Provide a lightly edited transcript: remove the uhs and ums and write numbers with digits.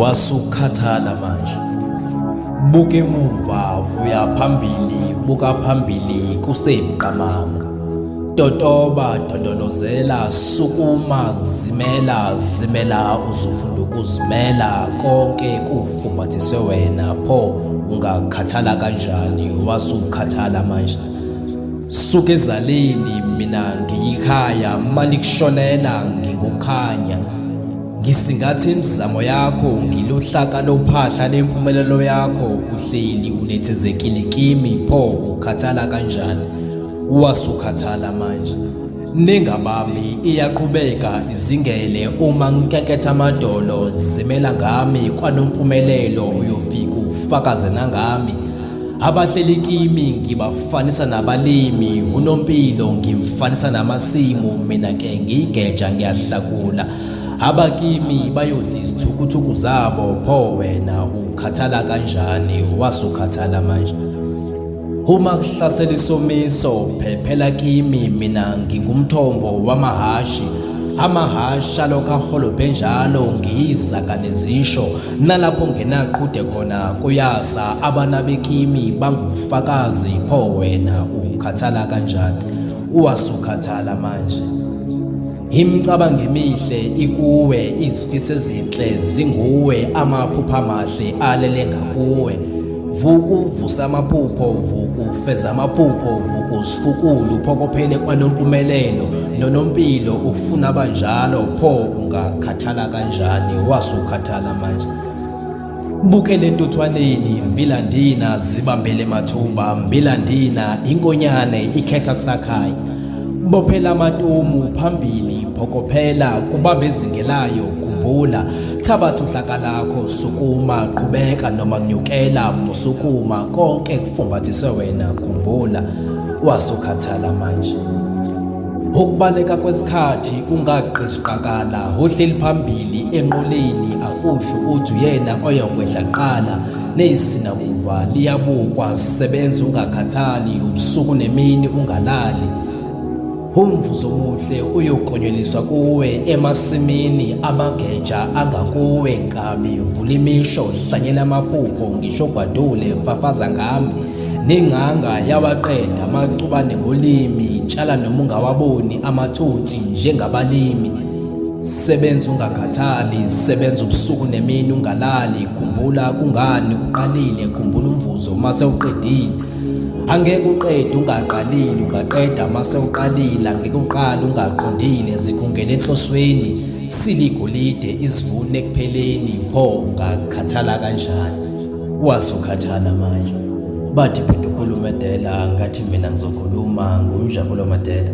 Wasukhathala manje. Buka emumva, uya phambili, buka phambili kusemqamama. Totoba, dondolozela, sukuma, zimela, zimela uzofunda ukuzimela konke kufumbathiswe wena pho ungakhathala kanjani wasukhathala manje. Suka ezaleni mina ngiyikhaya malikushonela ngingukhanya. Ngisingathe imizamo yakho ngiluhlaka lophahla lempumelelo yakho uhleli unethezekile kimi pho ukhathala kanjani wasukhathala manje ningabami iyaqhubeka izingele uma ngikenketha amadolo zimela ngami kwanompumelelo uyofika ufakaze nangami Abahleli kimi ngibafanisa nabalimi, uNompilo ngimfanisa namasimu, mina ke ngiyigeja ngiyahlakula. Abakimi bayodla izithukuthuku zabo, pho wena ukhathala kanjani wasukhathala manje. Uma kuhlasela isomiso phephela kimi mina ngingumthombo wamahhashi amahhashi alokhu aholobhe njalo ngiyizaga nezisho Nalapho ngenaqhude khona kuyasa abanabekimi bangufakazi pho wena ukhathala kanjani uwasukhathala manje Imicabango emihle ikuwe izifiso ezinhle zinguwe amaphupho amahle alele ngakuwe Vuka uvusa amaphupho vuka ufeza amaphupho vuka uzifukule uphokophele kwanompumelelo nonompilo ufuna abanjalo pho ungakhathala kanjani wasukhathala manje Bukele entuthwaneni vilandina zibambele mathuba mbilandina inkonyane ikhetha kusakhaya bophela amatomu phambili phokophela kubambe ezingelayo khumbula thabatha uhlaka lakho sukuma qhubeka noma kunyukela musukuma konke kufumbathise wena khumbula wasukhathala manje Ukubaleka kwesikhathi ungagqiziqakala uhleli phambili enqoleni akusho ukuthi uyena oyokwehla kuqala neyisinamuva liyabukwa sebenza ungakhathali ubusuku nemini ungalali Umvuzo omuhle uyokonyeliswa kuwe emasimini amageja angakuwe nkabi vula imisho hlanyela amaphupho ngisho gwadule fafaza ngami nengcanga yawaqeda amacubane ngolimi tshala noma ungawaboni amathutsi njengabalimi sebenza ungakhathali sebenza ubusuku nemini ungalali khumbula kungani uqalile khumbula umvuzo uma sewuqedile Angeke uqede ungaqalile ungaqeda mase uqalile angeke uqale ungaqondile zikhungele enhlosweni siligolide isivuno ekupheleni pho ungakhathala kanjani wasukhathala manje bathi phinde ukhulume Dela ngathi mina ngizokhuluma ngunjabulo Madela.